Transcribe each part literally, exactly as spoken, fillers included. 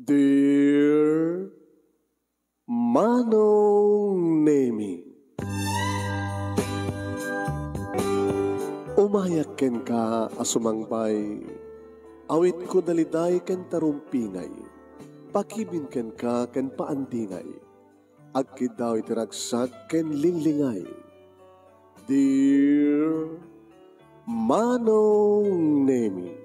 Dear Manong Nemi, umayak kenka a sumangbay, awitko daliday ken tarumpingay, pakibin kenka ken paandingay, agkiddaw iti ragsak ken linglingay. Dear Manong Nemi,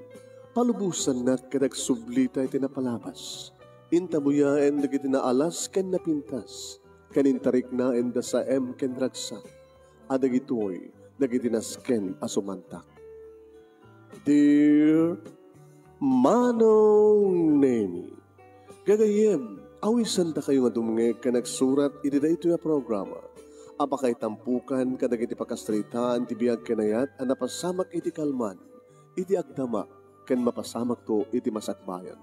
palubosannak ket agsublita iti napalabas. Intabuyaen dagiti naalas ken napintas, ken intariknaenda saem ken ragsak, a dagitoy dagiti nasken a sumantak. Dear Manong Nemi, gagayyem, awisendakayo nga dumngeg ken agsurat iti daytoy a programa a pakaitampukan kadagiti pakasaritaan ti biag ken ayat a napasamak iti kalman, iti agdama, ken mapasamakto iti masakbayan.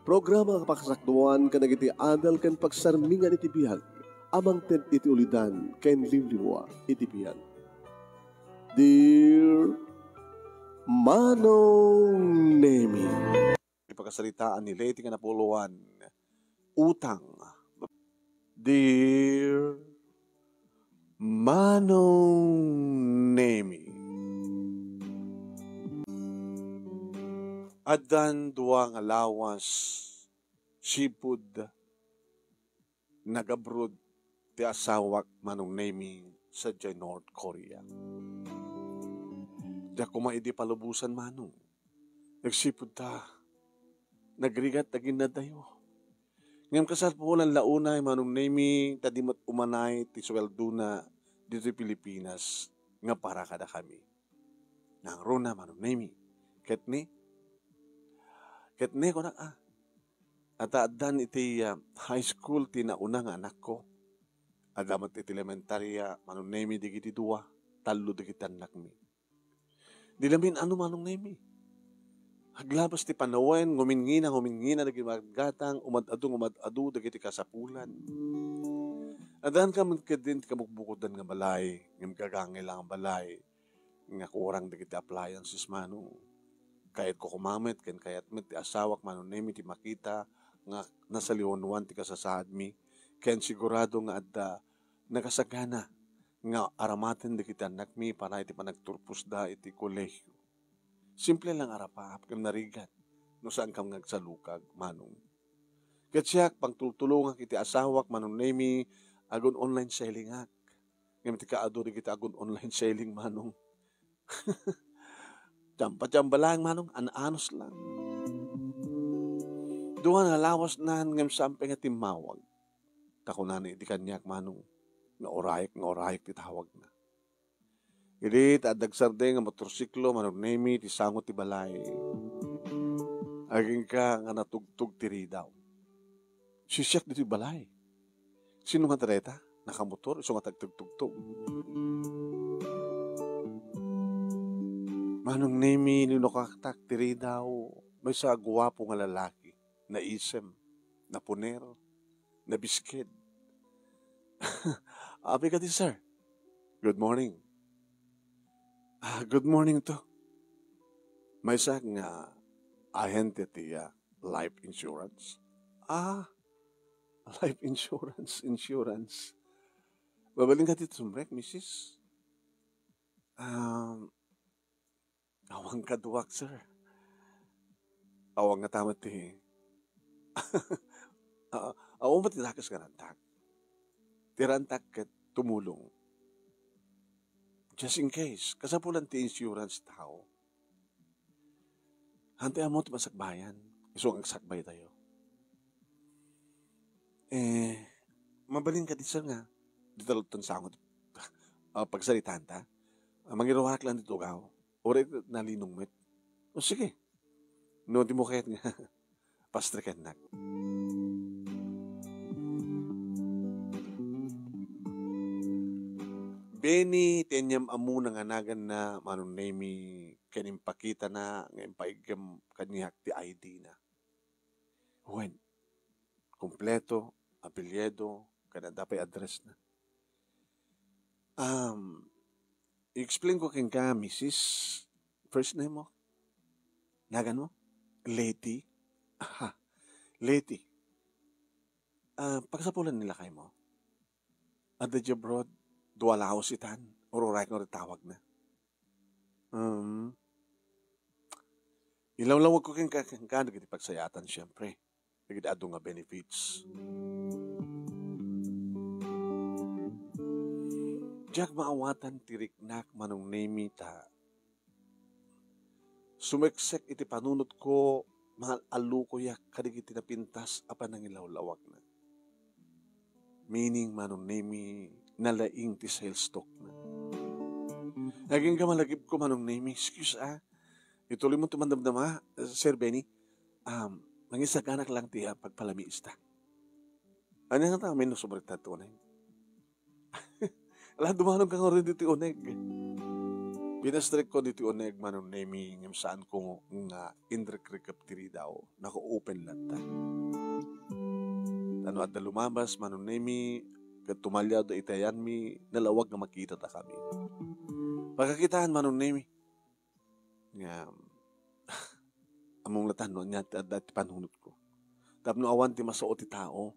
Programa a pakasakduan kadagiti adal ken pagsarmingan iti biag a mangted iti ulidan ken liwliwa iti biag. Dear Manong Nemi. Ipakasaritaan ni Leti nga napuloan, utang. Dear Manong Nemi. Addan dua nga lawas, sipud nagabroad ti asawak, Manong Nemi, sadiay North Korea. Diak koma idi palubosan, Manong. Nagsipud ta, nagrigat dagiti nadayo. Ngem kasapulan la unay, Manong Nemi, ta di met umanay ti suweldona ditoy Pilipinas nga para kadakami. Nangruna, Manong Nemi. Ket ni? Ket ni, kunak, ah. Adda, addan iti, ah, high school ti nauna nga anakko. Adda met iti elementaria, Manong Nemi, dagiti dua, tallo dagiti annakmi. Di lamin ano, Manong Nemi. Aglabas ti panawen, nguminngina, nguminngina dagiti magatgatang, umad-adu, umad-adu dagiti kasapulan. Addan ka met ketdin ti kabukbukodan nga balay, ngem gagangay la nga balay, nga kurang dagiti appliances, Manong. Kayatko koma met ken kayat met ti asawak, Manong Nemi, ti makita nga nasaliwanwan ti kasasaadmi, ken sigurado nga adda nakasagana nga aramaten dagiti annakmi para iti panagturposda iti kolehio. Simple lang arapaap ken narigat no saankam nga agsalukag, Manong. Ket siak, pangtultulongak iti asawak, Manong Nemi, agun-online selling ak. Ngem ti kaadu dagiti agun-online selling, Manong. Tsamba-tsamba lang, Manong, an-anos lang. Dua nga lawasnan ngem saan pay nga timmawag. Ta kunana idi kaniak, Manong, nga urayek, nga urayek ti tawagna. Idi ta adda agsardeng nga motorsiklo, Manong Nemi, ti sango ti balay. Agingga nga natugtog ti ridaw. Sisiak ditoy balay. Sino nga dareta? Nakamotor, isu nga tagtugtugtog. Manong Nemi, linukaktak ti ridaw. Maysa a guapo nga lalaki. Naisem, napuner, nabiskid. Abi kadi, sir. Good morning. Ah, good morning to. Maysa nga ahente ti, ah, life insurance. Ah, life insurance, insurance. Mabalin ka ti sumrek, misis? Um, Awan kaduak, sir. Awan nga tamat ti, a-, awan met ti dakes nga rantak. Ti rantak ket tumulong. Just in case, kasapulan ti insurance tao. Hantay ammo ti masakbayan. Isu nga agsakbaytayo. Eh, mabalin kadi, sir, nga dita luton sango ti, ah, pagsalitaanta? Ah, mangiruarak lang ditoy ugaw. Uray nalinong met. O, sige. No, di mo kayat nga pastrikennak. Benny, ti aniam-ammona nga naganna, Manong Nemi, ken impakitana nga impaiggem kaniak ti I D na. Wen, kompleto, apelyido, ken adda pay address na. Um, i-explain ko kenka, misis, first name mo? Nagan mo? Lady? Aha. Leti, ah, pagsapulan ni lakaymo. Adda diay abroad, dua laos itan, ur-uray no ritawagna. Um, ilawlawagko kenka, kenka dagiti pagsayaatan, siempre. Dagiti adu nga benefits. Diak maawatan ti riknak, Manong Nemi, ta sumeksek iti panunotko, maal-allukoyak kadagiti napintas a panangilawlawagna. Meaning, Manong Nemi, nalaing ti sales talkna. Agingga malagipko, Manong Nemi, excuse, ah. Ituloy mo ti mandamdama, Sir Benny. Um, nangisaganak lang ti, ah, pagpalamiista. Ania nga ta amin no subrek ta ti uneg? Ala, dumanon ka ngarud diti uneg. Pinastrekko diti uneg, Manong Nemi, ngem saanko nga inrikrikep ti ridaw. Naka-open latta. Ta no adda lumabas, Manong Nemi, ket tumaliawda iti ayanmi, nalawag nga makitadakami. Pagkakitaan, Manong Nemi. Nga, ammom latta no ania ti adda ti panunotko. Tapno awan ti masao ti tao,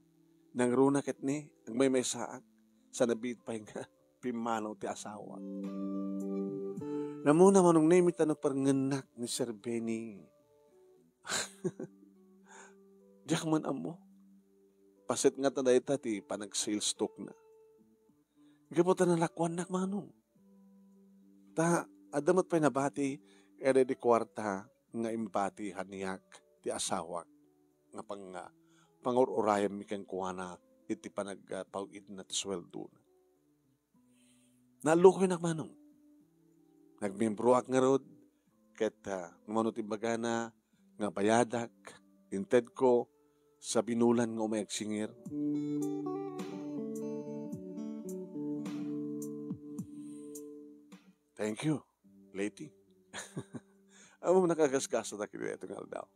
nangruna ket ni, agmaymaysaak, sa nabiit pay nga pimmanaw ti asawa. Namuna, Manong Nemi, ta no parngennak ni Sir Benny. Diak man ammo. Paset nga ta dayta ti panag-sales talkna. Gapu ta nalakuannak, Manong. Ta adda met pay nabati kadaydi kuarta nga impati kaniak ti asawak nga pang-, pangur-urayenmi kenkuana iti panagpaw-idna ti sueldona. Naallukoynak, Manong. Nagmiembroak ngarud ket, ah, no mano ti imbagana nga bayadak, intedko sa binulan nga umay agsingir. Thank you, Leti. Ammom, nakagasgasadak iti daytoy nga aldaw.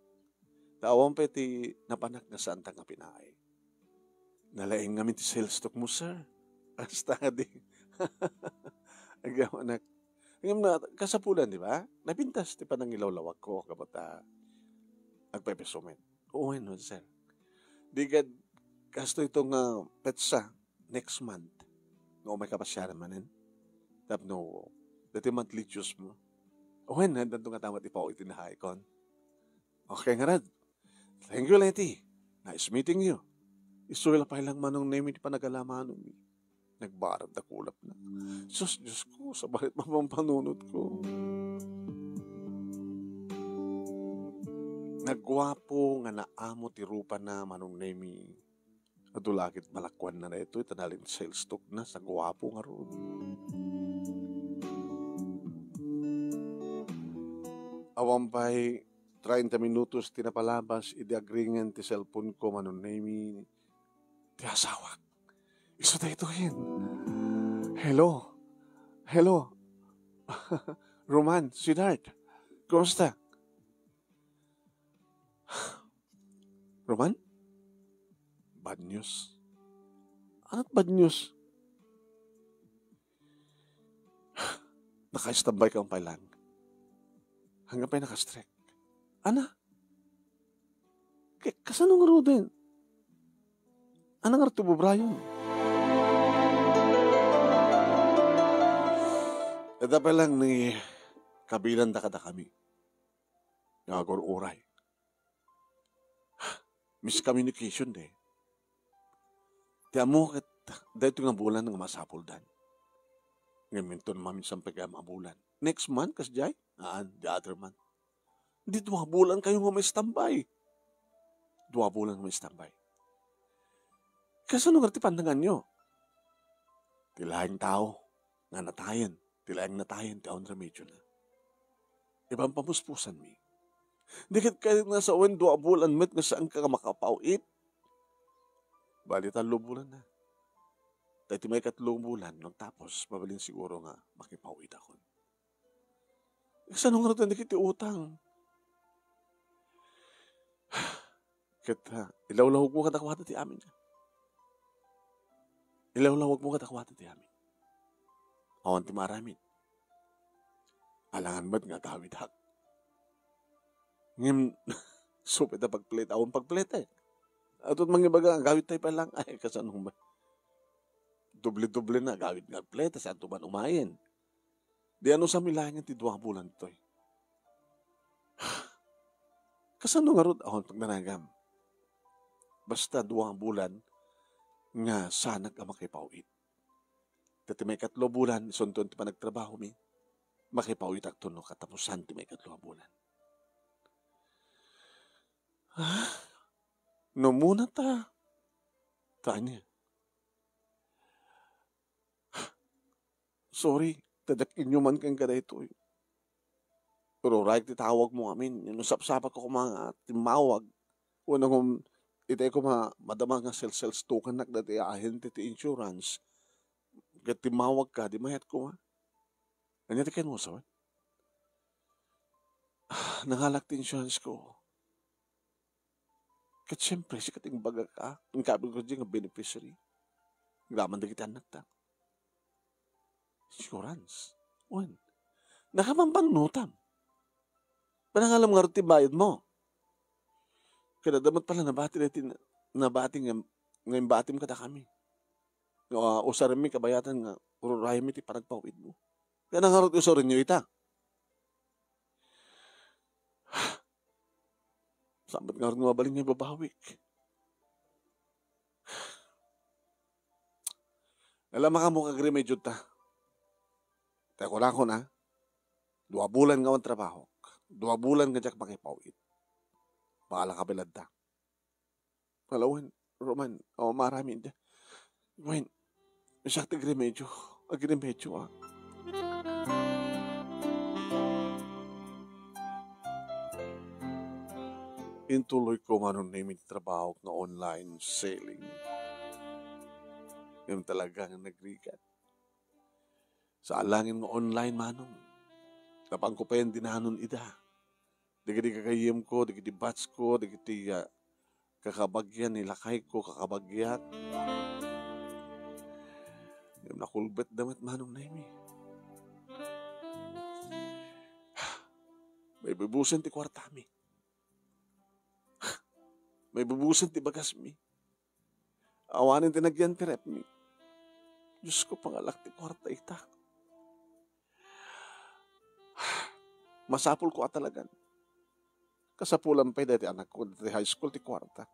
Ta awan pay ti napanak nga saantak nga pinaay. Nalaing ngamin ti sales talk mo, sir. Hasta di. Agyaman-, ngem na, kasapulan, di ba? Napintas ti panangilawlawagko, gapu ta agpaypayso met. Oo, no, sir. Di gad, kastoy to nga petsa, next month, nga umay kapasiaran manen. Tapno, dati monthly dues mo. Wen, handanto nga tamat ipaw iti nahaykon. Okay, ngarud. Thank you, Leti. Nice meeting you. Isu la pay lang, Manong Nemi, ti panagalamanmi. Nagbarad da kulapna. Sus, Dios ko, sabali ti pampanunotko. Nagguapo nga naamo ti rupana, Manong Nemi. Adu la ket malakuanna daytoy, ta nalaing ti sales talkna, sa guapo ngarud. Awan pay treinta minutos ti napalabas, idi agringen ti cellphone ko, Manong Nemi, ti asawak. Isu daytoyen. Hello. Hello. Roman, sweetheart. Kumusta? Roman? Bad news. Ano bad news? Naka-standby ka pay lang. Hanggang pay naka-strike. Ana? Ka-, kasano nga ruden? Ana nga rito, Brian? Ita pa lang ni kabilan da kadakami. Nga agur-uray. Miscommunication, de. Ti ammo ket daytoy nga bulan nga masapuldan. Ngem inton maminsan pay nga bulan. Next month, kasdiay? Aan, the other month. Di dua bulan kayo nga maistambay. Dua bulan nga maistambay. Kasano nga ti pandanganyo? Ti laeng tao nga natayen, ti laeng natayen ti awan remedyona. Iban pamuspusanmi. Di ket kayat nga sawen dua bulan met nga saan ka nga makapaw-it. Bali, tallo bulan na. Ta iti maikatlo bulan, no tapos, mabalin siguro nga makipaw-itakon. Kasano nga ruten dagiti utang? Ket, ah, ilawlawagmo kadakuada ti amin. Ilawlawagmo kadakuada ti amin. Awan ti maaramid. Alangan met nga agawidak. Ngem, supay ta pagplete, awan pagplete. Ato mangibaga, agawid tayo pa lang. Ay, kasano ba? Doble-doble na, agawid nga pleta, saan to man umayen? Di ano sa milangan ti dua bulan toy? Kasano nga rod ahon pagdanagam? Basta dua bulan nga sanak a makipaw-it. Ket ti maikatlo a bulan, isunton ti panagtrabaho mi, makipaw-itak to no katapusan ti maikatlo a bulan. Ah, no muna ta. Tanya. Sorry, ta diak inyuman ken kadaytoy. Pero uray ti tawag mo amin, no sapsapat ko koma nga timmawag. Wenno ngem, itay ko ma-, madama nga sel-, sales token nak dati ahente ti insurance. Ket timmawag ka, di mayat ko nga. Anya ti ken mo, sawen? Nangalak ti insurance ko. Ket siyempre, sika ti imbagak a, inkabit ko di nga beneficiary. Agraman dagiti annakta. Insurance. Wen. Nakamanpanunotam. Panangalam nga ti bayad mo. Kada damat pala nabati na ti, nabati nga, nga imbatim kada kami. Nga, uh, usarem mi kabayatan nga ururayan mi ti panagpawid mo. Kaya nangarot usaren nyo ita. Sambat nga rin mabalin nga ibabawik. Alam ka mo kag remedyo ta. Teko lang ko na. Dua bulan nga awan trabaho. Dua bulan nga diak makipaw-it. Bahala ka bilad ta. Alawen, Roman, o, maramid. Wen, siak ti agremedyo. Agremedyo, ah. Intuloy ko manon na imi ti trabaho nga online selling. Ngem talaga nga nagrigat. Sa alangin nga online, manong. Napan ko payen dinanon ida. Dagiti gagayyemko, dagiti batchko, dagiti, ah, kakabagian ni lakayko, kakabagiak. Ngem nakulbetda met manong Naimi. Maibubusen ti kuartami. Maibubusen ti bagasmi. Awanen ti nagyan ti repmi. Diosko, pangalak ti kuarta ita. Masapulko a talagan. Kasapulan pay dayta anakko, dayta high school ti kuarta.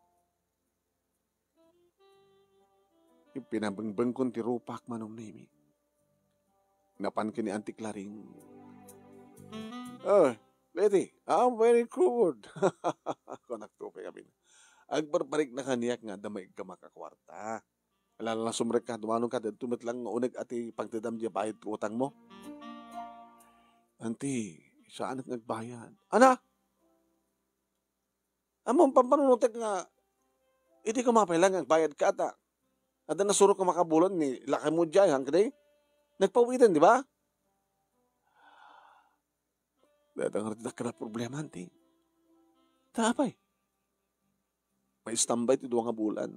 Ipinabengbengkon ti rupak, manong Naimi. Napan ken ni Auntie Claring. "Oh, Lady, ah, very good." Kunak to kay amin. Agbarbarik na kaniak nga adda maiggamak a kuarta. Ala, ala, sumrek ka, dumanon ka, dagto met lang nga uneg a ti pagdadam diay bayad ti utang mo. "Auntie, saanak nga agbayad." "Ana?" Ammom, pampanunotek nga, idi kumapay lang, agbayad ka ta. Adda nasurok nga makabulan ni lakay mo diay, hangkadi? Nagpawidan, di ba? Dayta nga dakkel a problema, anti. Ta apay? Maistambay ti dua nga bulan.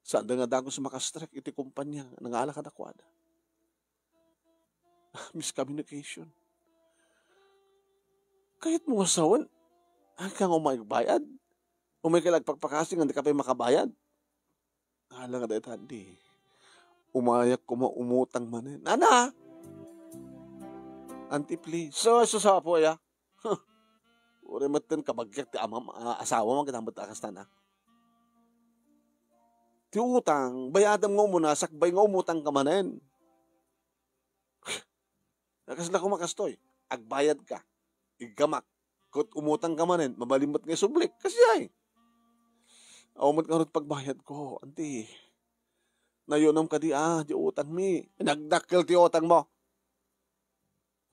Saan da nga dagus makastrek iti kumpanya nga nangala kadakuada. Miscommunication. Kayat mo nga sawen? Ay ka nga umay agbayad? Umay ka lang agpakpakasi nga di ka pay makabayad? Ala nga dayta, di. Umayak koma umutang manen. Ana? Auntie, please. So, so, sa apo, ya? Huh. Uray metten kabagiak ti amam, a, asawam, kita met a kasta na. Ti utang, bayadam nga umuna, sakbay nga umutang ka manen. Kasla koma kastoy, agbayad ka, iggamak, ket umutang ka manen, mabalin met nga isublik. Kasdiay. Awan met ngarud pagbayad ko, anti. Nayunam kadi, ah, di utang mi. Nagdakkel ti utang mo.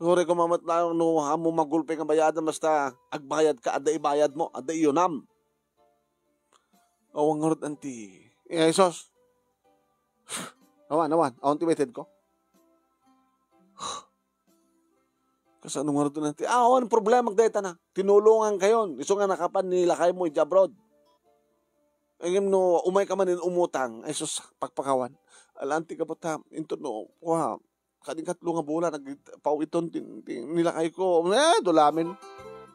Uray koma met laeng no, ammo magulpi nga bayadem, basta agbayad ka, adda ibayad mo, adda iyunam. Awan ngarud, anti. Eh, Jesus. Awan, awan. Awan ti maitedko. Kasano ngarud, anti? Ah, awan problema dayta na. Tinulungan kayon. Isu nga nakapan ni lakay mo iti abroad. Ngem no umay ka manen umutang, ay sus, pakpakawan. Ala, anti, kabata, inton no, kua, kadi katlo nga bulan, nagpawiton ti, ti, ni lakay ko. Eh, dulamin.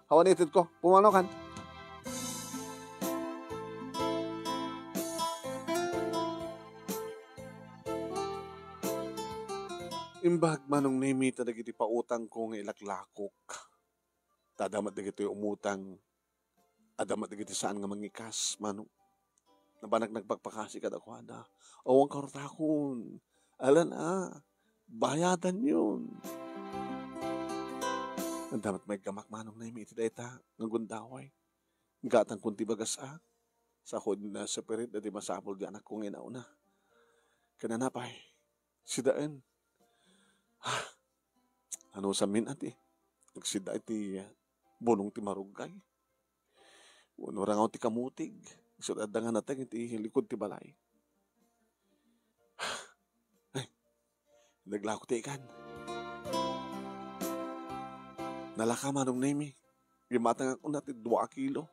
Awan ited ko. Pumanaw kan. Imbag, Manong Nemi, ta dagiti pautangko nga ilaklakok. Ta adda met dagitoy umutang, adda met dagiti saan nga mangikas, Manong. Nabanak nagpakpakasi kadakuada. Awan karutakon. Alan a, bayadanyon. Adda met maiggamak, Manong Nemi, iti dayta nga gundaway. Gatangkon ti bagas a. Sako na separate dati masapul di anakko nga inauna. Ken napay, sidaen. Ah, ano samin ati? Agsida iti, ah, bunong ti maruggay. Wenno rangaw ti kamutig. Isu adda nga nateng iti likod ti balay. Ay, naglako ti ikan. Nalaka, Manong Nemi. Gimatangak unay ti dua a kilo.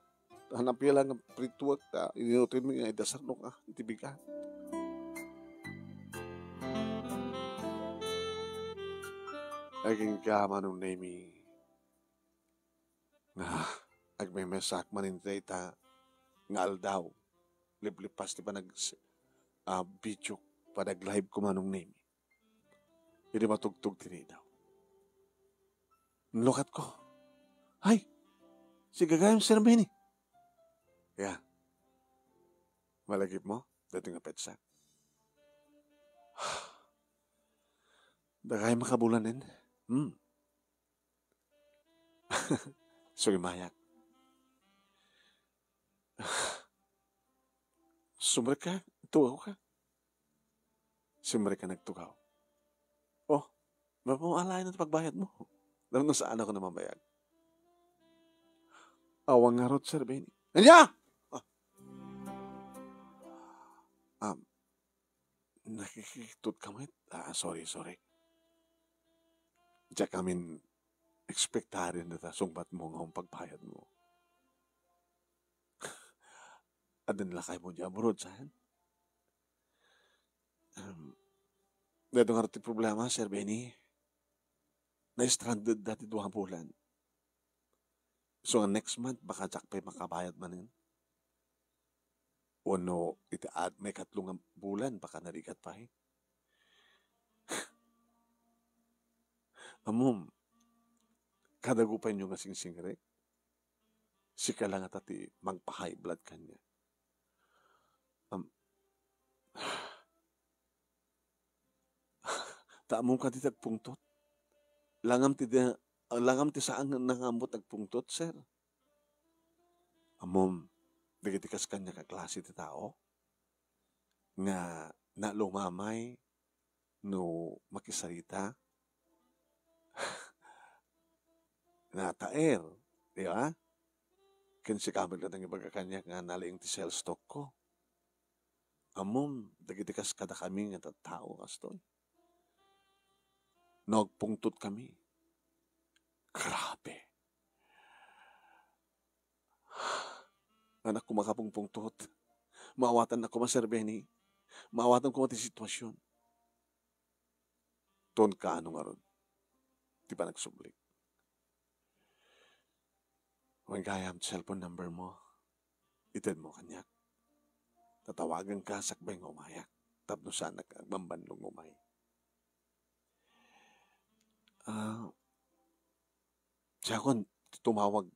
Hanapya lang nga prituak ta ininutimi nga idasarnok a iti bigat. Agingga, Manong Nemi. Ah, agmemesak manen dayta nga aldaw. Liplipas ti panag-, ah, video, panag-live ko, Manong Nemi. Idi matugtog ti ridaw. Nalukatko. Ay, si gagayam Sir Benny. Ya. Malagipmo? Daytoy nga petsa. Dagay makabulanen. Hmm. Sumimayak. Sumrek ka? Tugaw ka? Sumrek ka nagtugaw. Oh, mapamalayan ang pagbayad mo. Alam mo saan ako namamayag? Awang nga rod, Sir Benny. Anya? Ah. Um, nakikitut ka met? Ah, sorry, sorry. Diak amin expectarin data sungbat mo nga pagbayad mo. Adin lakay mo di abroad, saan? Um, dito nga ti problema, Sir Benny. Na-stranded dati dua bulan. So, next month, baka diak pay makabayad manen. Wenno, iti ad-, maikatlo nga bulan, baka narigat pay. Ammom, kadagupayo nga singsingrek. Sika la ngata ti magpa-high blood kaniak. Am-, ta ammom kadi ti agpungtot? Langam ti da-, langam ti saan nga nangammo ti agpungtot, sir. Ammom, dagiti kas kaniak a klase ti tao nga nalumamay no makisarita. Nataer, di ba? Ken sika met latta nga ibaga kaniak nga nalaing ti sales talk ko. Ammom, dagiti kas kadakami nga tattao kastoy. No agpungtot kami. Grabe. Anak ko makapungpungtot. Maawatan na koma, Sir Benny. Maawatan koma ti sitwasyon. Ton kaano ngarud ti panagsubli. Wen gayam ti cellphone number mo. Itedmo kaniak. Tatawaganka sakbay nga umayak. Tapno saanak agbambannog nga umay. Ah, siakon ti tumawag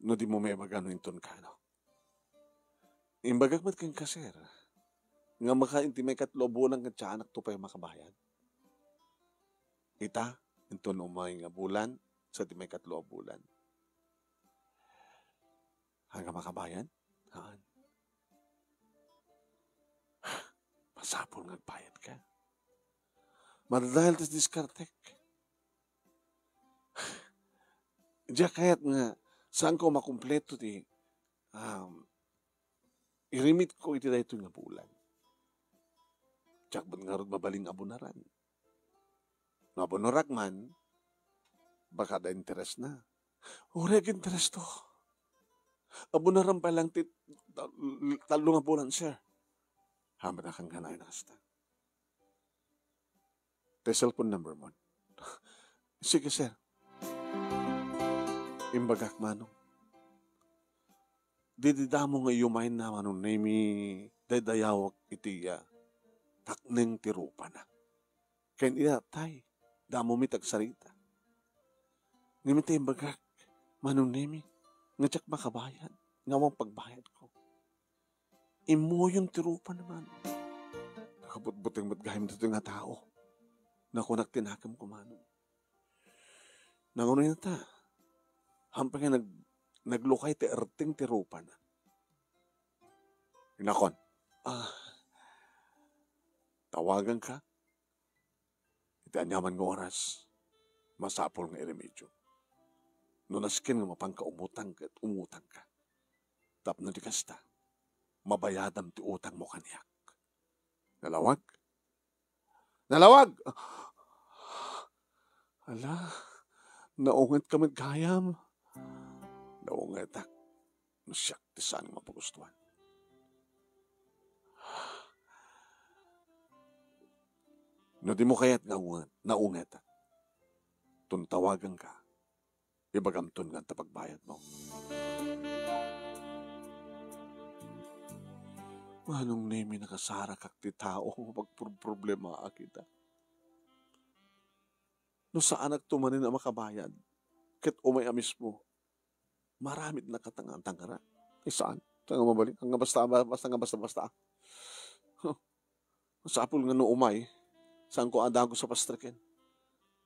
no di mo maibaga no inton kaano. Imbagak met kenka, sir, nga maka iti maikatlo a bulan ket saanak to pay makabayad. Ita, inton umay nga bulan, sa ti maikatlo a bulan. Haan ka makabayad? Haan. Masapul nga agbayad ka. Madadael ti diskartek. Diak kayat nga saan ko makumpleto ti, um, irimit ko iti daytoy nga bulan. Diak met ngarud mabalin abunaran. No abunarak man, baka adda interes na. Uray ag-interes to. Abunaram pay lang ti tal-, tallo nga bulan, sir. Hamat akan kanayon hasta. Ti cellphone number mo. Sige, sir. Imbagak, Manong. Didi damo nga iyumayen na, Manong Nemi, daydayawak iti, ah, takneng ti rupana. Ken ita tay, damo met agsarita. Ngem ita imbagak, Manong Nemi, nga diak makabayad, nga awan pagbayadko. Immuyon ti rupana man. Nakabutbuteng met gayam ditoy nga tao. Nakunak ti nakemko, Manong. Nanguno ta? Hampay nga nag-, naglukay ti erteng ti rupana. Inakon, ah, tawaganka. Iti aniaman nga oras, masapul nga iremedyo. No nasken nga mapanka umutang ket umutangka. Tapno di kasta, mabayadam ti utangmo kaniak. Nalawag? Nalawag! Ala, naungetka met gayam. Naungetak no siak ti saan nga mapagustuan. No dimo kayat nga naunget-, naungetak, ton tawaganka, ibagamton nga adda pagbayadmo. Manong Nemi, nakasarakak ti tao nga mapagproblemaak ita. No saanak to manen a makabayad, ket umay a mismo, maramidnaka ta nga tangra. Ay, saan? Saan nga mabalin? Nga basta, basta, nga basta, basta. Huh. Masapul nga no umay, saanko a dagus a pastreken.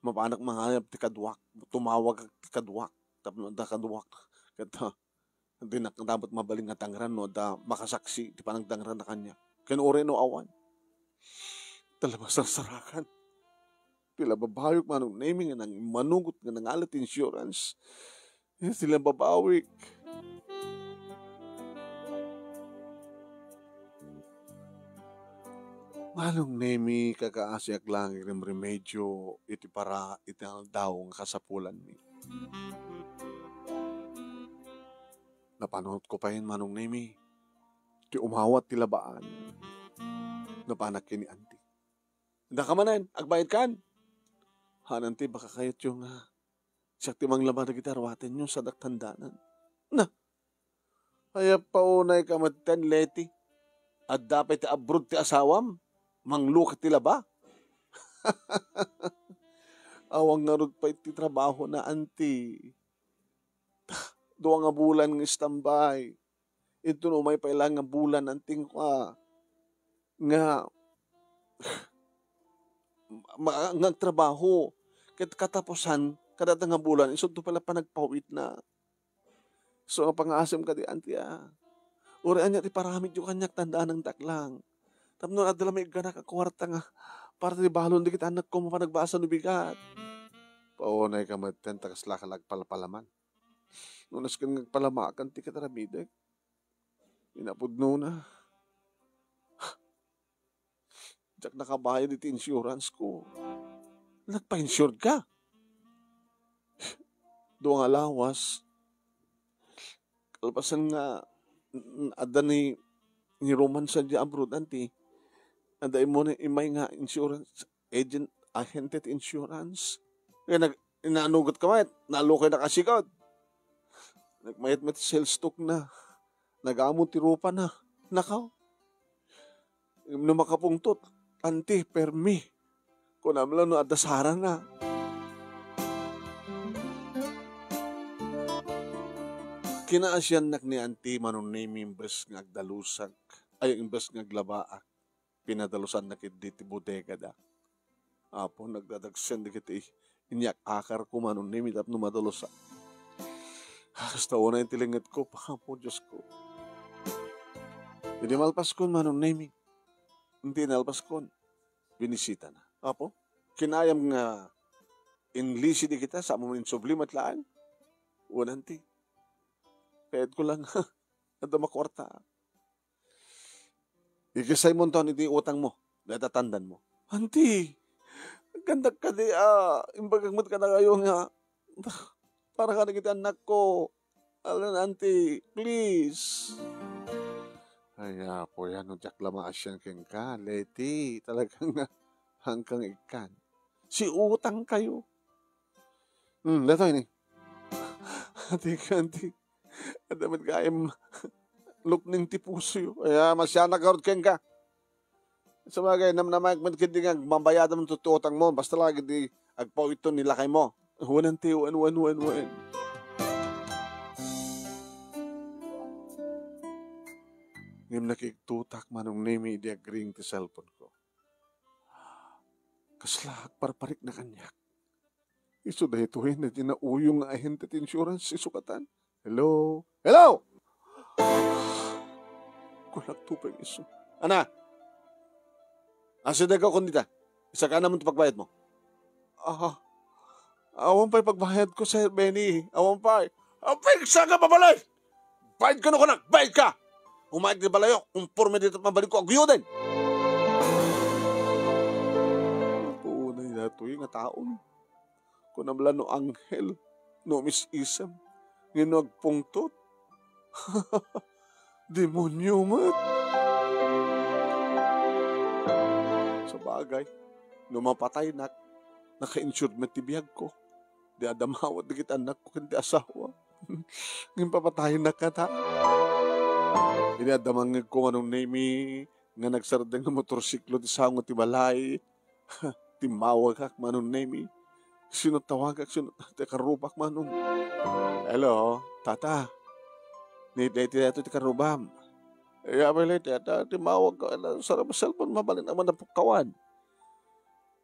Mapanak mangayab ti kaduak, tumawag ti kaduak, tapno adda kaduak. Ket, ha, dinak dapat mabalin nga tangran no adda makasaksi ti panagtangran a kaniak. Ken uray no awan. Talaga sarsarakan. Ti lababayok, Manong Nemi, nga nang-, manugot nga nangalat ti insurance. Ti lababayok. Manong Nemi, kakaasiak lang iti remedyo iti para iti aldaw nga kasapulanmi. Napanunotko pay, Manong Nemi, ti umawat ti labaan. Napanak ken ni Auntie. Daka manen, agbayadkan. Han, Auntie, baka kayatyo nga siak ti manglaba dagiti aruatenyo, sadak tandanan. Na, aya, paunayka metten, Leti. Adda pay ti abroad ti asawam, manglukat ti laba. Awan ngarud pay ti trabahona, Auntie. Dua nga bulan nga standby. Inton umay pay laeng nga bulan, Auntie, nga, nga, ma-, nga agtrabaho. Ket katapusan, kadata nga bulan, isu to pay la panagpaw-itna. Isu nga pangaasim kadi, Auntie, a. Uray ania ti paramidyo kaniak, tandanangtak lang. Tapno adda la maigganak a kuarta nga para ti balon dagiti annakko, mapan agbasa no bigat. Paunayka metten, ta kaslaka la agpalpalaman. No nasken nga agpalamakan ti kataramidek. Inapudnona. Diak nakabayad iti insurance ko. Nagpa-insured ka? Dua nga lawas. Kalpasan nga, n-, adda ni, ni Roman sa di abroad, Auntie. Adda immo ni, imay nga insurance agent, agente ti insurance. Kaya nag-, inanugot ka met, nalukay na kasigod. Nagmayat met sales talk na. Nagamo ti rupana. Nakaw. No makapungtot, Auntie, permi. Kunam lang no adda sarana. Kinaasiannak ni Auntie, Manong Nemi, imbes nga agdalusak, ay, imbes nga aglabaak. Pinadalusanna ketdi ti bodegada. Apo, nagdadagsen dagiti inyakakar ko, Manong Nemi, tapno madalusak. Kasta unay ti lengetko, Apo, Diosko. Idi malpaskon, Manong Nemi, inti inalpaskon, binisitana. Apo, kinayam nga inlisi dagita, sa mo insubli met laeng? Wen, Auntie. Kayatko lang, adda makuarta. Ikisaymonton iti utangmo, dayta tandanmo. Auntie, agkandak kadi a imbagak met kadakayo nga para kadagiti annakko. Alan, Auntie, please. Ay, Apo, yan, no diak la maasian kenka, Leti, talagang hangkang ikkan. Siutang kayo. Hmm, daytoy ni. Auntie, Auntie. Adda met gayam lukneng ti pusoyo. Aya, masianak ngarud kenka. Sabagay, namnamaek met ketdi nga agbabayadam ti utangmo, basta la ketdi agpaw-itto ni lakaymo. Wen, auntie, wen, wen, wen, wen. Ngem nakigtutak, Manong Nemi, idi agring ti cellphone-ko. Kasla agparparikna kaniak. Isu daytoy, no ti nauyong nga agent ti insurance, isu katan. Hello? Hello? Kunak tupeng isu. Ana? Asideg ka kon dita. Isaka naman ti pagbayadmo. Ah, awan pay pagbayadko, Sir Benny. Awan pay. Awan pay, saan ka babalik? Bayad ka no kunak, bayad ka! Umayag ti balayo, umporme dita mabalinko, aguyuden! Apo, unay datoy nga taon. Kunam la no anghel, no umis-isem, ngem no agpungtot. Demonyo met. Sabagay, no mapataynak, naka-insured met ti biagko. Di adda maawat dagiti annakko ken ti asawa. Ngem papataynak kata. Idi adda mangngegko, Manong Nemi, nga nagsardeng nga motorsiklo ti sango ti balay, timmawagak, Manong Nemi. Sino tawagak? Sino ti karrubak, Manong? Hello, Tata. Ni Leti daytoy ti karrubam. Iya, may Leti, Tata, timmawag ka. Ala, sara mo cellphone, mabalin naman napukkawan.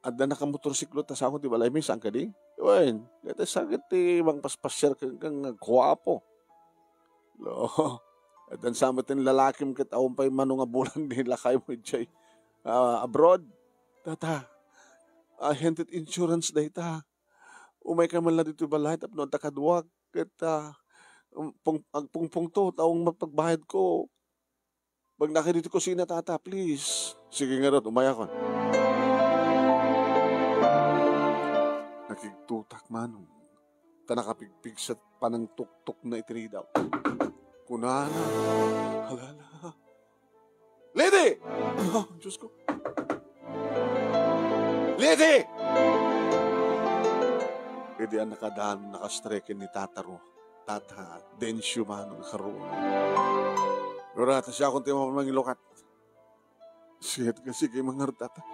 Adda nakamotorsiklo ta sango ti balaymi, saan kadi? Wen, dayta sakit ti mangpaspasiar kenka nga guapo. Lo, addan sa met ti lalakim ket awan pay mano nga bulan ni lakaymo idiay, ah, abroad. Tata, agent ti insurance dayta. Umayka man la ditoy balay tapno adda kaduak ket, ah, um, pung-, agpungpungto ta awan met pagbayadko. Bagnaka ditoy kusina, Tata, please. Sige ngarud, umayakon. Nakigtutak, Manong, ta nakapigpigsa ti panangtuktok na iti ridaw. Kunana, "Alala, Leti!" Ah, Diyos ko. "Leti!" Idi a nakadaan, nakastreken ni Tata Ro-, Tata Dencio Manong Karo. Rurata siya akong ti mapamangilukat. Siya ti kasi kay mangartata.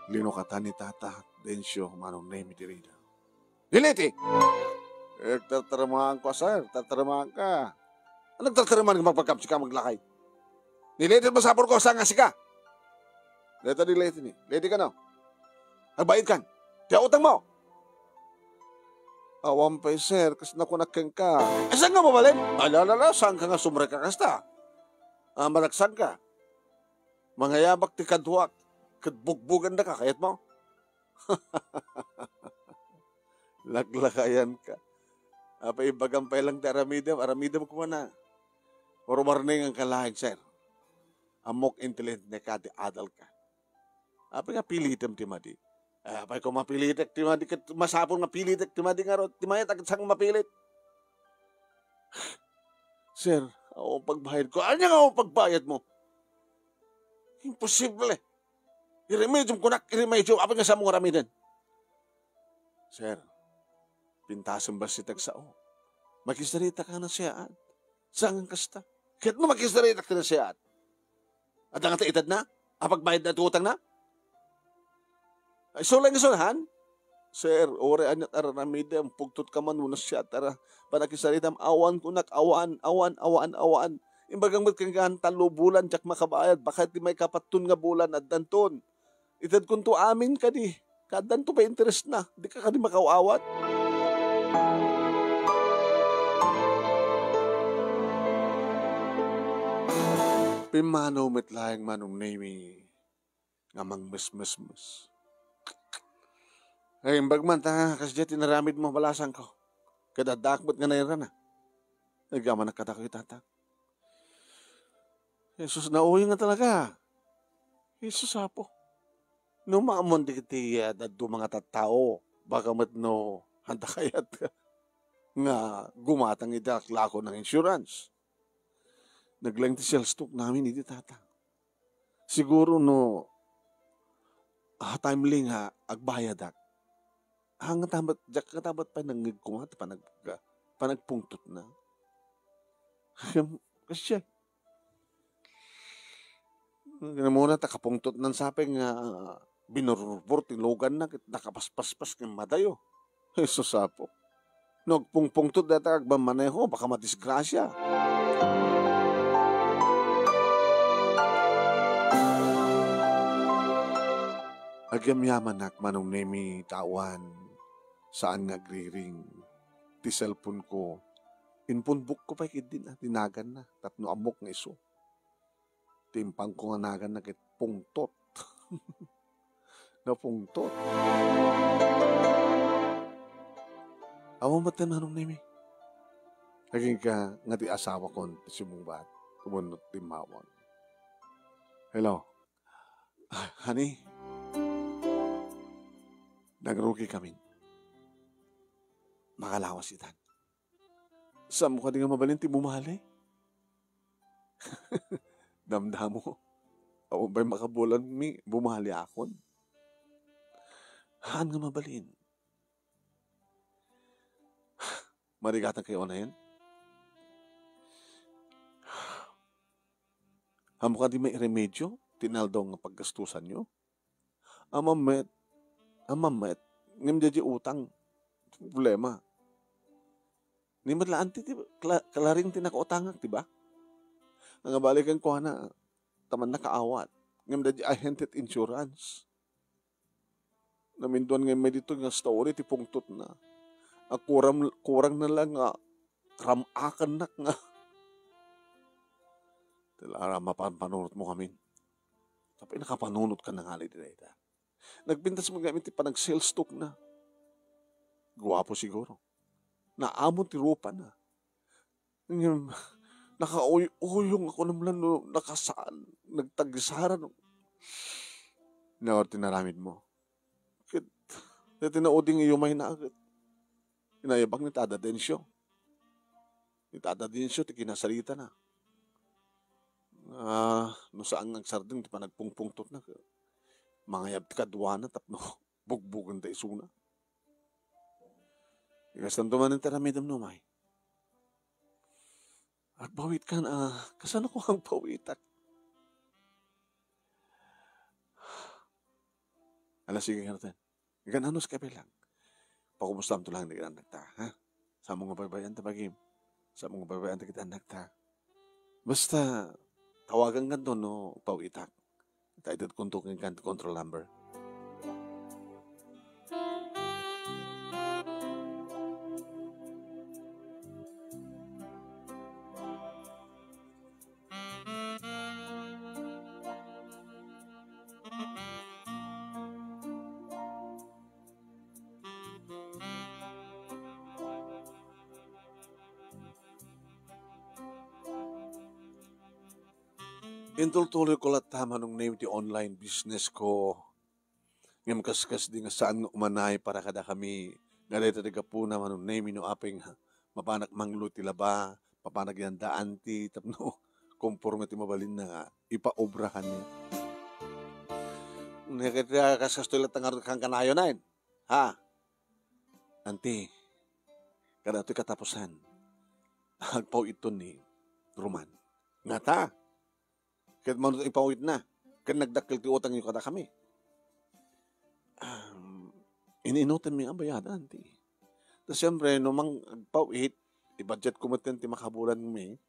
Linukatan ni Tata Dencio Manong Nemi diridaw. "Ni Leti!" "Eh, tartaramaanko, sir. Tartaramaanka. Ano tartaramaan nga magpagkamsi ka maglakay? Ni Leti, masapul ko, saan nga sika?" "Deta ni Leti ni. Leti ka, no? Agbayad kan. Ti utang mo." "Awan pay, sir. Kas nakunak kenka." "Eh, saan nga mabalin? Alalala, saan ka nga sumrek a kasta? Ah, malaksan ka. Mangayabak ti kaduak, ket bugbugan daka, kayat mo?" Laklakayan ka. Apay, ibagam pay lang ti aramidem, aramidem koma na. Warwarningan ka laeng, sir. Ammok intelligent ka, ti adal ka. Apay nga pilitem ti madi? Apay ko mapilitek ti madi, ket masapul nga pilitek ti madi ngarud. Ti mayat a ket saan mapilit? "Sir, awan pagbayad ko." "Ania nga awan pagbayad mo? Imposible. Iremedium kunak, iremedium. Apay nga saan mo nga aramiden?" "Sir, pintasem bassit a sao. Makisarita ka na siyaat. Saan nga kasta? Ket no makisarita ka na siyaat, adda nga ta itedna? Apagbayad na ti utang na?" "Ay, isu laeng isu, han?" "Sir, uray aniat a raramidem, pungtot ka man wenno siyaat a ra-, panakisaritam, awan kunak, awan, awan, awan, awan. Imbagam met kenka, tallo bulan diak makabayad, baka ti maikapatton nga bulan, addanton. Itedkonto amin kadi, ket addanto pay interest na, dika kadi makaw-awat." Pimmanaw met laeng Manong Nemi nga mangmesmesmes. "Ay, imbag man ta kasdiay ti inaramidmo, balasangko. Ket addaak met nga nairana. Nagamanak kadakayo, Tata." "Jesus, nauyong nga talaga. Jesus, Apo. No maammoan dagiti, ah, dadduma nga tattao, baka met no adda kayat nga gumatang iti laklako ng insurance." Naglaeng ti sales talk namin iti Tata. Siguro no, ah, timely nga agbayadak, ah, nga tamat, diak nga tamat pay nangngeg koma ti panag-, panagpungtotna. Ngem, kasdiay. Kinamuna ta kapungtot nan sapay nga binurbur ti luganna ket nakapaspaspas ken madayo. Jesus apo. No agpungpungtot dayta agmammaneho, baka madisgrasia. Agyamyamanak, Manong Nemi, ta awan, saan nga agriring ti cellphone ko. Impunbok ko pay ketdi na, ti naganna, tapno ammok nga isu. Ti impangko nga naganna ket pungtot. Napungtot. Awan met ti Manong Nemi. Agingga nga ti asawakon ti simmungbat wenno timmawag. Hello. Ah, honey. Nagrugikamin. Makalawas itan. Saanmo kadi nga mabalin ti bumali? Damdamo. Awan pay makabulanmi, bumaliakon. Haan nga mabalin. Marigatan kayo unayen? Ammok kadi mairemedyo ti inaldaw nga paggastusanyo? Ammom met, ammom met, ngem daydiay utang ti problema. Ni met la anti ti kla-, kalaring ti nakautangak, di ba? Nangabali kenkuana, ta mannakaawat. Ngem daydiay ahente ti insurance. Naminduan nga immay ditoy nga story ti pungtotna. A, kurang, kurang na lang nga ram-akannak nga. Ti la, mapanpanunotmo ngamin. Tapno nakapanunot ka na ngarud iti dayta. Nagpintas met ngamin ti panag-sales talk na. Guapo siguro. Naammo ti rupana. Ngem, nakauy-uyong ako, namlan no nakasaan, nagtagisaran. Naor ti naramidmo. Ket, ket naudi nga iyumayna, ket inayabak ni Tada Dencio. Ni Tada Dencio ti kinasaritana. Ah, no saan nga agsardeng ti panagpungpungtotna, ket mangayab ti kaduana tapno bugbugenta isuna. Kastanto manen ti aramidem, numay. Agpawitkan, a, kasano ko agpawitak? Ala, sige, ngarud. Ikan anus ka bilang. Pakumustamto lang dagiti annakta, ha? Saanmo nga baybay-an ta bagim. Saanmo nga baybay-an dagiti annakta. Basta, tawagankanto no pawitak. Ta itedkonto kenka ti control number. Intultuloyko latta, Manong Nemi, ti online business ko. Ngem kaskasdi nga saan nga umanay para kadakami, nga dayta ti gapuna, Manong Nemi, no apay nga mapanak manglo ti laba, mapanak yanda anti, tapno konforme ti mabalinna nga ipaobrahanna. Ket, ah, kaskastoy latta ngarud kankanayon, ay? Ha? Anti, kada itoy katapusan, agpaw-iton ni Roman. Ngata? Ket mano ti ipawitna, ket nagdakkel ti utangyo kadakami. Am, in-inutanmi a bayadan ti. Ta siempre, no mang-, agpaw-it, i-budget ko met ti makabulanmi.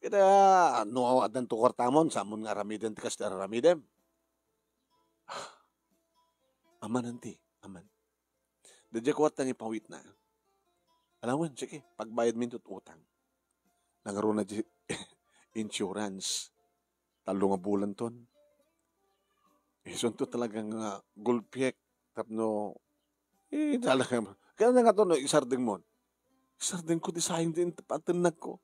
Ket, ah, no addanto kuartamon, saanmon nga aramiden ti kas ti aramidem. Aman anti, aman. Daydiay kuarta nga ipawitna. Ala wen, sige, pagbayadmi ti utang. Nangruna di insurance. Tallo nga bulanton. Isunto talaga nga gulpiek tapno, eh, talaga. Kaya na nga to, no, isardeng mo. Isardeng ko, di sayang din patennag ko.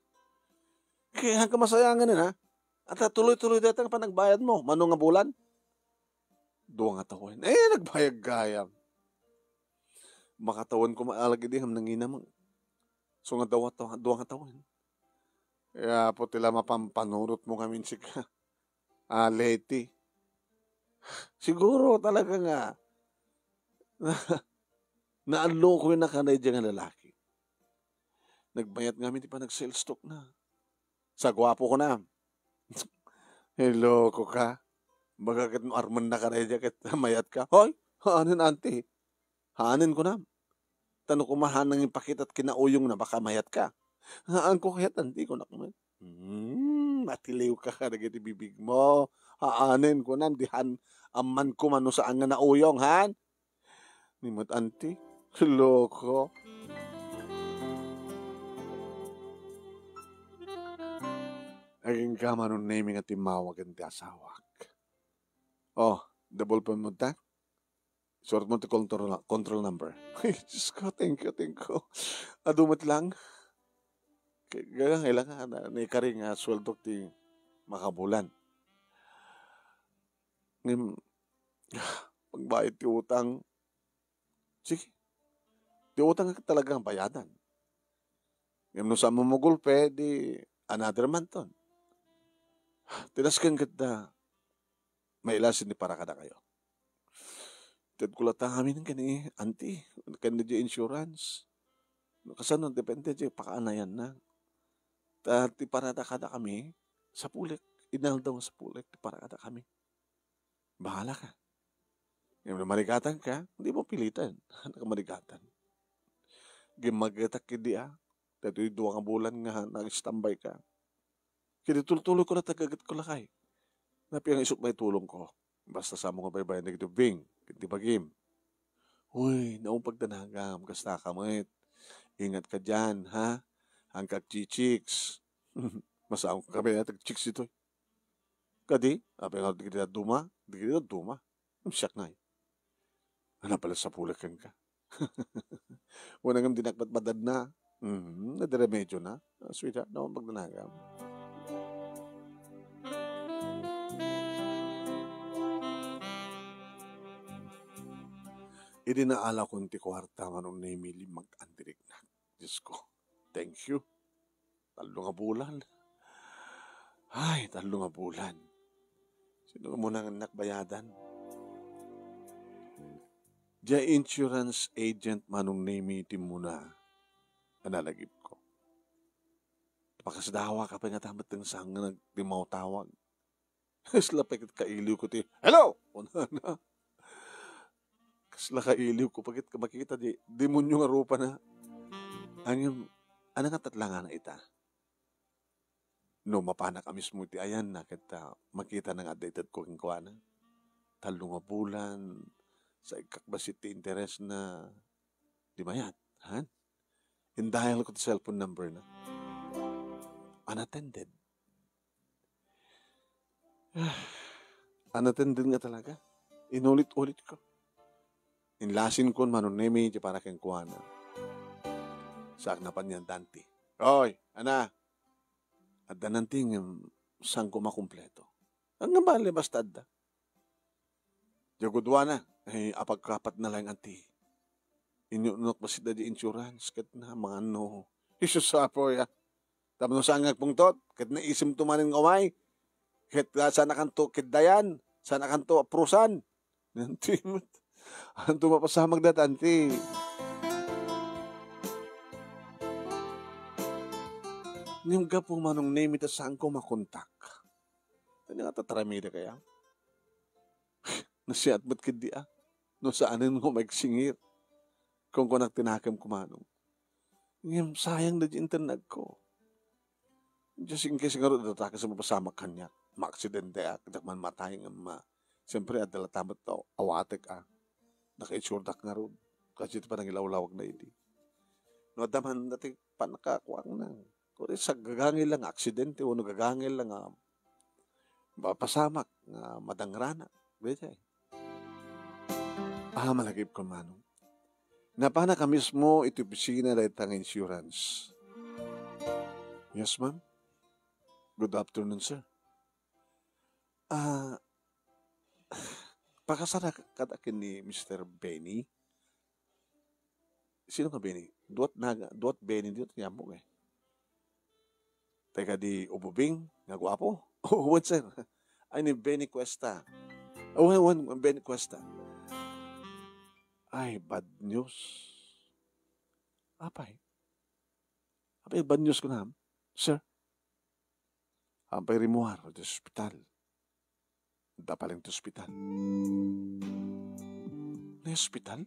Kaya hanggang masayangan na, ha? At tuloy-tuloy dayta nga panagbayad mo. Mano nga bulan? Dua nga tawen. Eh, nagbayag gayam. Makatawen ko maalag idi ngem nanginam. So nga dua, dua nga tawen. Ya, apo ti la mapampanunot mo ngamin sika. Ah, Leti. Siguro talaga nga naallo ko yung nakanay dyan nga lalaki. Nagbayat ngamin ti panag-sales talk na. Sa guwapo ko na. Hello, ko ka. Baga ket no armenna ka daydiay ket mayat ka. Hoy, haanen, auntie. Haanen, kunam. Ta no koma haan nangipakitat kinauyongna, baka mayat ka. Haan ko kayat, auntie, kunak met. Hmm, matiliw ka kadagiti bibigmo. Haanen, kunam, di han amman koma no saan nga nauyong, han? Ni met, auntie, loko. Agingga, Manong Nemi, nga timmawag ken ti asawak. Oh, double phone mo ta? Surat mo ti control, control number. Ay, Diyos ko, thank you, thank you. Adu met lang. Kay, kay, kailangan na, naikari nga sweldok ti makabulan. Ngem, pagbayad ti utang, sige. Ti utang talagang bayadan. Ngem no saan mo magulpe, di another month ton. Tinasken ket da, mailasin ni para kadakayo. Tedko latta amin ken ni auntie, ken di insurance. No kasano, depende di pakaanayanna. Ta ti parada kadakami, sapulek, inaldaw nga sapulek ti para kadakami. Bahala ka. Ngem no marigatan ka, di mo pilitan. Haan ka marigatan. Gimmagetak idi a, daytoy dua nga bulan nga nag-standby ka. Ket itultuloy ko latta, gaget ko lakay. Napia nga isut' maitulong ko. Basta saan mo nga baybayan dagiti ubbing, ket di bagim. Uy, naung pagdanagam, kasta ka met. Ingat ka dian, ha? Haan ka agchichicks. Masaon ka kami, ha, agchicks ditoy. Kadi, apay nga dagiti dadduma? Dagiti dadduma. Siak ngay. Ano pala sapulek kenka? Wen, ngem dinak matmadadna. Mhm, nadiremediona. Ah, sweetheart, no, pagdanagam. Idi naalakon ti kuarta, Manong Nemi, limmag-an ti riknak. Diyos ko, thank you. Tallo nga bulan. Ay, tallo nga bulan. Sino nga muna nga annak bayadan? Diay insurance agent, Manong Nemi, ti muna a nalagipko. Pakasdawa ka pay nga ta met ti saan nga nagtimmawtawag. Kasla pay ket kailiwko ti, "Hello!" kunana. Kasla kailiwko pay ket makita ti demonyo nga rupana. Ngem, ania nga tatlangana ita? No mapanak a mismo iti ayanna ket, ah, makitana nga adda itedko kenkuana. Tallo nga bulan, saikak bassit ti interesna, di mayat, han? Indial ko ti cellphone number na. Unattended. Ah, unattended nga talaga. Inulit-ulit ko. Inlasin kon Manong Nemi ti para kenkuana. Saak napan ni Dante. Oy, ana. Adda nanti ngem saan ko makumpleto. Ania bale basta adda. Diay guduana, ay, apagkapat na lang anti. Inyunok bassit da di insurance, ket na, mano. Jesus, apo, ya. Tapno saan nga agpungtot, ket naisimto manen nga umay. Ket, ah, saan a kanto, ket dayan, saan a kanto, aprusan. Nanti met. Anto mapasamak da, tanti. Ngem gapu Manong Nemi ta saan ko makontak. Ania nga tataramida kaya? Nasiat met ketdi a. No saanen nga umagsingir. Kunkunak ti nakemko, Manong. Ngem sayang da di internet ko. Just in case ngarud, adda dakes a mapasamak kaniak. Maaksidente ak, diak man matay ngem ma-, siyempre, adda latta met awatek a. Naka-insuredak ngarud. Kasi iti panangilawlawag na idi. No adda man dati panakakuang na. Kuri sa gagangil lang nga aksidente, wenno gagangil lang nga mapasamak, nga madangranak. Daydiay. Ah, malagipko, Manong. Napanak a mismo iti opisina dayta nga insurance. Yes, ma'am. Good afternoon, sir. Ah, pakasaraka kada ken ni Mister Benny? Sino nga Benny? Duat naga-, duat Benny ditoy ti ammok, eh. Taga di Ububing, nga guapo. Oh, wen, sir. Ay, ni Benny Cuesta. Oh, wen, wen, Benny Cuesta. Ay, bad news. Apay? Apay, bad news kunam, sir? Apay, rimmuar ti ospital. Napaleng ti ospital. Naospital?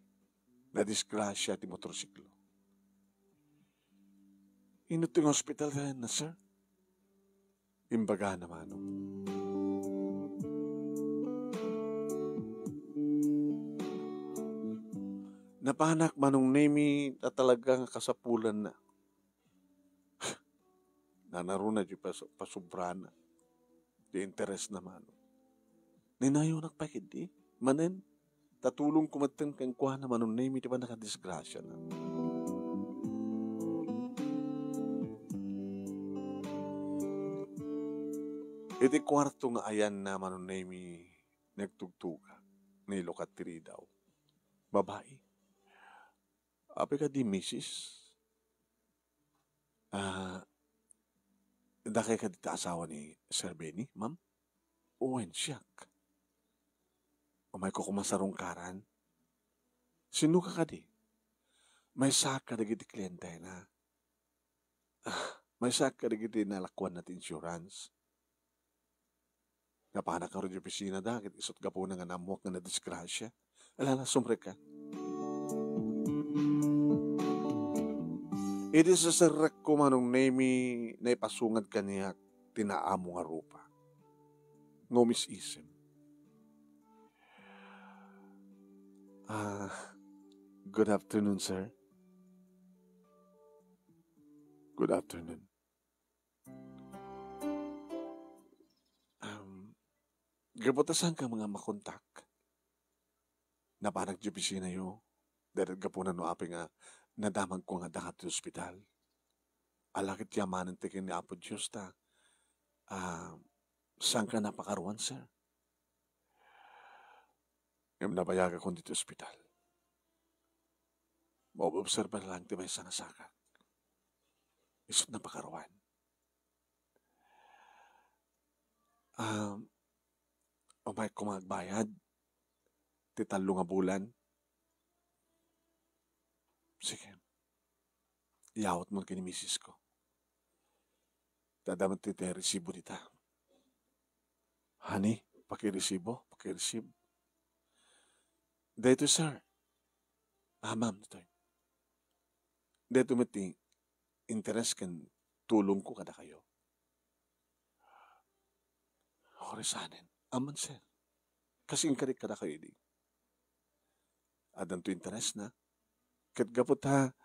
Nadisgrasia ti motorsiklo. Inut ti nga ospital na, sir? Imbagana, Manong. Napanak, Manong Nemi, a talaga nga kasapulanna. Nanaruna di pas-, pasubrana. Di interes na, Manong. Ninayonak pay ketdi. Manen, ta tulongko metten kenkuana, Manong Nemi, ti pannakadisgrasiana. Iti kuarto nga ayanna, Manong Nemi, nagtugtugak. Nilukat ti ridaw. Babai. Apay kadi, misis? Ah, dakay kadi ti asawa ni Sir Benny, ma'am? Wen, siak. Umayko koma sarungkaran. Sino ka kadi? Maysaak kadagiti klientena. Ah, maysaak kadagiti nalakuanna ti insurance. Napanak ngarud idiay opisina da, ket isut' gapuna nga naammoak nga nadisgrasia. Ala, ala, sumrekka. Idi siserrekko, Manong Nemi, naipasungad kaniak ti naamo nga rupa. Nga umis-isem. Ah, good afternoon, sir. Good afternoon. Um, gapu ta saanka nga makontak? Napanak idiay opisinayo. Dayta gapuna no apay nga nadamagko nga adda ti ospital. Ala ket ti amanen ti ken ni Apo Dios ta, ah, saanka napakaruan, sir? Ngem nabayagakon ditoy ospital. Maobserbar lang ti maysa nga sakak. Isut' napakaruan. Um, umayko nga agbayad ti tallo nga bulan. Sige. Iyawatmon ken ni misisko. Ta adda met ti resibo dita. Honey, pakiresibo, pakireceive. Daytoy, sir. Ah, ma'am, daytoy. Daytoy met ti interes ken tulongko kadakayo. Hoy, sanen. Aman, sir. Kas inkarik kadakayo idi. Addanto interesna. Ket gapu ta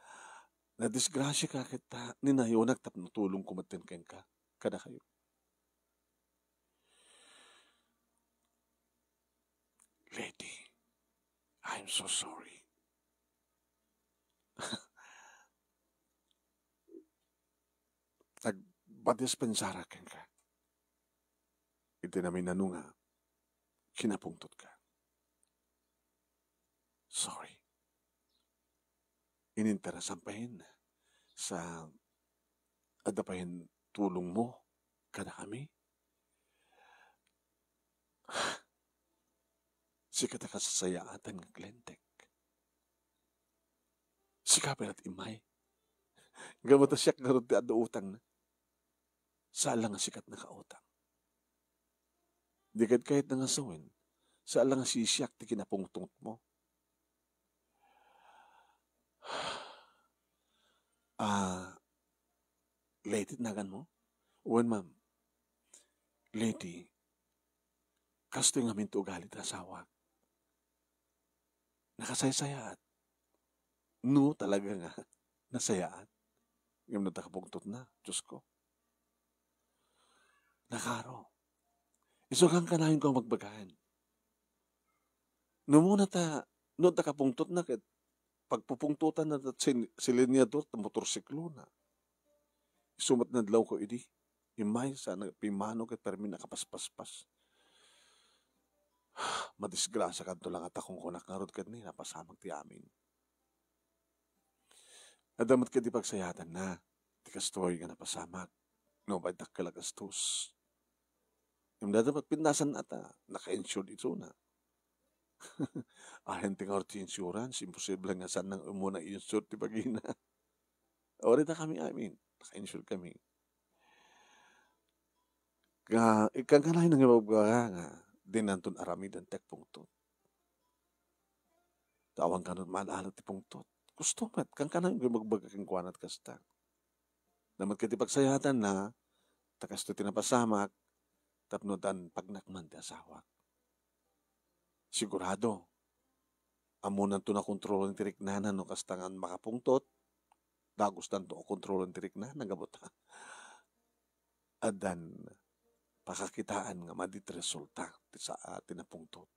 nadisgrasiaka ket ta ninayonak tapno tulongko metten kenka, kadakayo. Lady, I'm so sorry. Nagpadispensarak kenka. Iti naminano nga kinapungtotka. Sorry. Ininteresan payen sa adda payen tulongmo kadakami. Sika ti kasasayaatan nga klientek. Sika pay la't immay. Gapu ta siak ngarud ti adda utangna. Saan la nga sika ti nakautang. Di ket kayatna nga sawen, saan la nga sisiak ti kinapungtotmo. Ah, Lady ti naganmo? Wen, ma'am. Lady, kastoy ngamin ti ugali ti asawak. Nakasaysayaat. No, talaga nga nasayaat. Ngem no ta kapungtotna, Diosko. Nakaro. Isu nga kanayon ko a magbagaan. No muna ta, no ta kapungtotna ket pagpupungtotanna ta sin-, silindador ta motorsiklona. Isu met nadlawko idi. Immay sa nagpimano ket permi nakapaspaspas. Madisgrasiakanto la ngata kunkunak ngarud ket ni napasamak ti amin. Adda met ket ti pagsayaatanna ti kastoy nga napasamak no mapay dakkel a gastos. Ngem dayta met pinnasanna ta naka-insured isuna. Ayan ti ngarud ti insurance, imposible nga saan nga umuna insured ti bagina. Uray dakami amin, naka-insure kami. Nga, ikkan kanayon nga ibagbaga nga, Dinanton aramiden ti agpungtot. Ta awan kano maal-ala ti pungtot. Gusto met, kankanayon nga ibagbaga kenkuana ti kasta. Damet ket ti pagsayatanna, ta kastoy ti napasamak, tapno addan pagnakman ti asawak. Sigurado, ammonanto nakontrolan ti riknana no kasta nga makapungtot, dagustanto a kontrolan ti riknana, gapu ta addan pakakitaan nga madi ti resulta ti sa-, ti napungtot.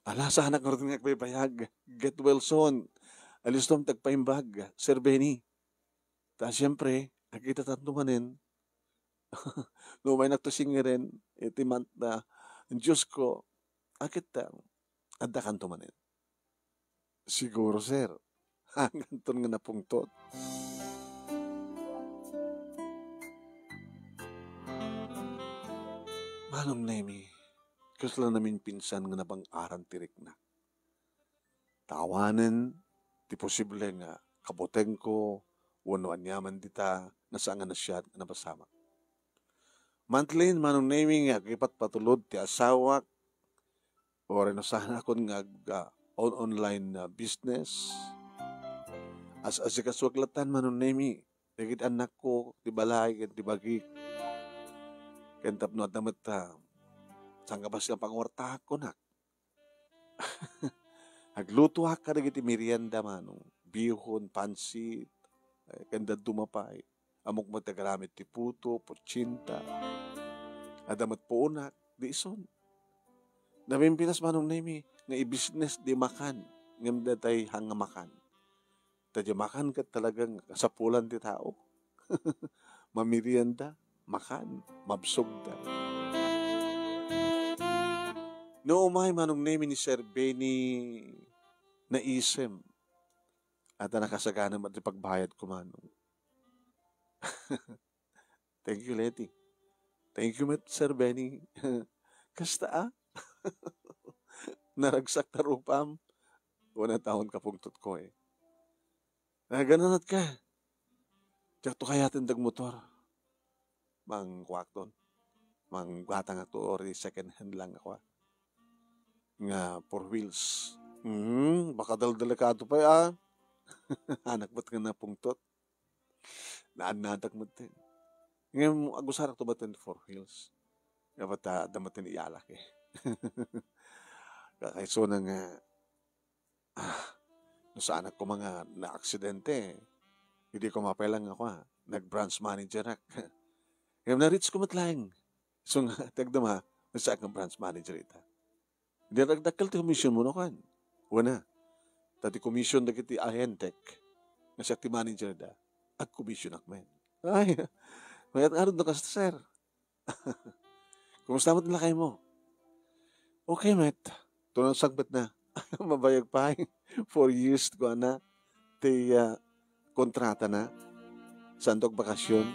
Ala, saanak ngarud nga agbaybayag. Get well soon. Alistom ti agpaimbag, Sir Benny. Ta siempre, agkitatanto manen. No umaynakto singeren, iti month na, Diyos ko, akit ta, adda kanto manen. Siguro, sir. Hangganton nga napungtot. Manong Nemi, kasla naminpinsan nga nabang-aran ti riknak. Ta awanen ti posible nga kabutengko wenno aniaman dita nga saan nga nasayaat nga napasamak. Monthly, Manong Nemi, nga agipatpatulod ti asawak, uray no saanakon nga ag-, ah, on-, online, ah, business. As-, asikasuak latta, Manong Nemi, dagiti annakko, ti balay, ken ti bagik. Ken tapno adda met, ah, sangkabas nga panguartaak kunak. Aglutoak kadagiti merienda, manong. Bihon, pansit, eh, ken dadduma pay. Ammok met ti agaramid ti puto, putsienta. Adda met puonak, di isun. Napimpinas, Manong Nemi, nga i-business di makan, ngem datay hanga makan. Ta di makan ket talagang kasapulan ti tao. Mamerienda, makan, mabsogda. No umay, Manong Nemi, ni Sir Benny naisem, adda nakasagana met ti pagbayadko, Manong. Thank you, Leti. Thank you met, Sir Benny. Kasta, ah. Naragsak ta rupam. Wen a taon kapungtotko, eh. Nagananak ka. Diakto kayaten ti agmotor. Mangkuakton. Manggatangakto ori second hand lang ako, ah. Nga four wheels. Hmm, baka dal-, delikado pay, ah. Anak met nga napungtot. Naannadak met din. Ngem, agusarakto met ti four wheels. Nga ba't, ah, adda met ti iyalak, eh. Kakaisuna nga, ah, no saanak koma nga naaksidente, idi ko mapay lang ako, ah, nag-branch manager ak. Ngem na-reach ko met laeng. So nga, ti agdama, no saan nga branch manager ita. Di nagdakkel ti commission mo, no, kan? Wen a. Ta ti commission dagiti ahentek, nga siak ti manager da, ag-commission ak men. Ay, mayat nga arud no kasta, sir. Kumusta met lakay mo? Okay, met. Tunang sangpet na. Mabayag pay. Four years ko, ana. Ti, ah, kontratana. Saan to agbakasyon?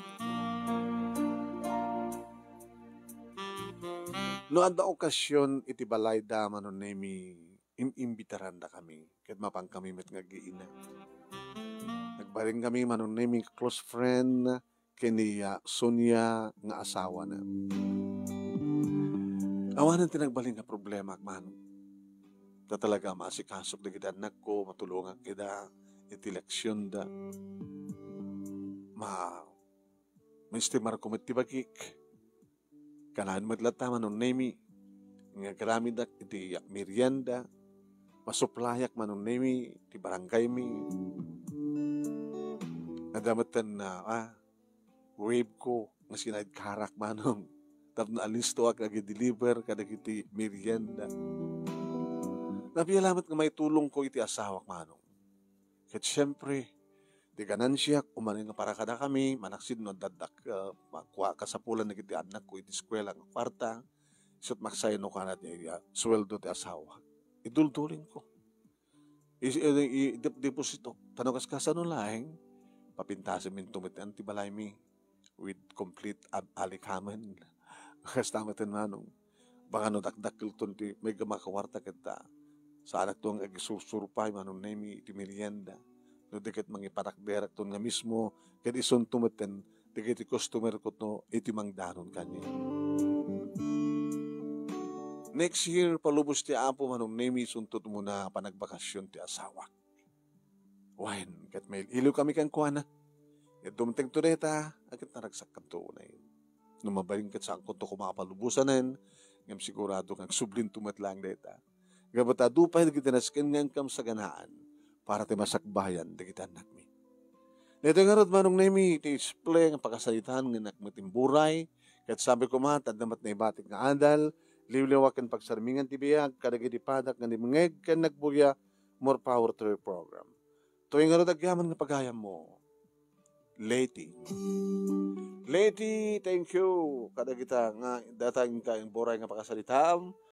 No adda okasyon iti balayda, Manong Nemi, in-imbitarandakami, ket mapankami met nga aggiina. Nagbalin kami, Manong Nemi, close friend ken ni, ah, Sonia nga asawana. Awanen ti nagbalin nga problema, Manong. Ta talaga, maasikasok dagiti annakko, matulongak ida iti leksionda. Ma-, maestimarko met ti bagik. Kanayon met latta, Manong Nemi, nga agramidak iti merienda, masuplayak, Manong Nemi, ti barangaymi. Adda met ten, ah, ah, Wave ko nga sidecar-ak, Manong, tapno alistoak nga agi-deliver kadagiti merienda. Nabialamet nga maitulongko iti asawak, Manong. Ket siempre, ti ganansiak, umanay nga para kadakami, manaksid no adda, ah, makua-, kasapulan dagiti annakko iti eskuela nga kuarta, isu't maksayo no kana ti, ah, sueldo ti asawak. Iduldulingko. Is-, i-, i-, dep-, depositok. Ta no kas-, kasano laeng, papintasenminto met ti balaymi with complete ab-, alikamen. Kasta met, Manong. Baka no dakdakkelton ti mayat nga makawarta ket, ah, saanakto nga agsursuroy, Manong Nemi, iti merienda. No di ket mangipatakderakton nga mismo, ket isunto met ti dagiti customer ko no iti mangdanon kaniak. Next year, palubos ti Apo, Manong Nemi, suntot mo na panagbakasyon ti asawak. Wen, ket mail-iliw kami kenkuana. Ket dumtengto dayta, a ket naragsak kanto unay. No mabalin ket saankonto koma a palubosanen, ngem sigurado nga agsublinto met laeng dayta. Gapu ta adu pay dagiti nasken nga inkam saganaan para ti masakbayan dagiti annakmi. Daytoy ngarud, Manong Nemi, ti explain nga pakasaritaan nga innak met imburay, ket sabi koma, ta adda met naibatik nga adal, liwliwa ken pagsarmingan ti biag, kadagiti padak nga dimngeg ken nagburia, more power to your program. Toy ngarud agyaman nga pagayammo. Leti. Leti, thank you. Kadagita nga data inka imburay nga pakasaritaam.